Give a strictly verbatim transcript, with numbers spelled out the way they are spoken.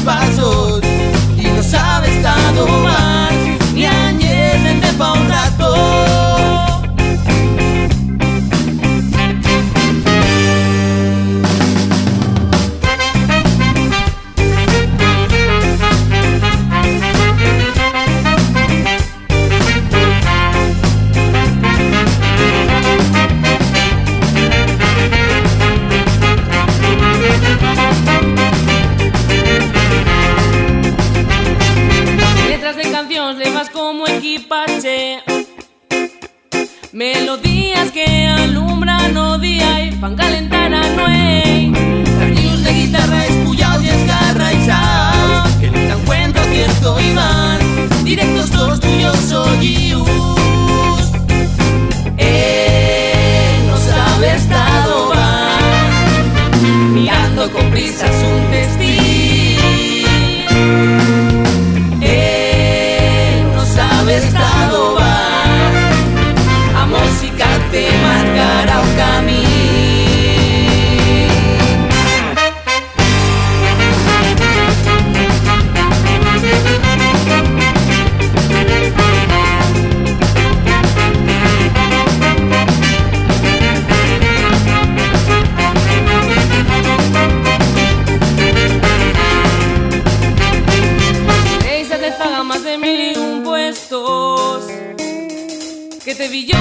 pasos y no sabes adobar, ni añer dende fa un rato. Letras de cancions le fas como equipache, melodías que alumbran o día y fan calentar a nueit. Carrius de guitarra espullaus y escarraizaus que no t'encuentro cierto y van directos tos tuyos oyius. Eh, no sabes adobar, mirando con prisas un testín. Eh, no sabes adobar, a música te marcará o camín. Deixa-te faga más de mil y un puestos. Que te vi yo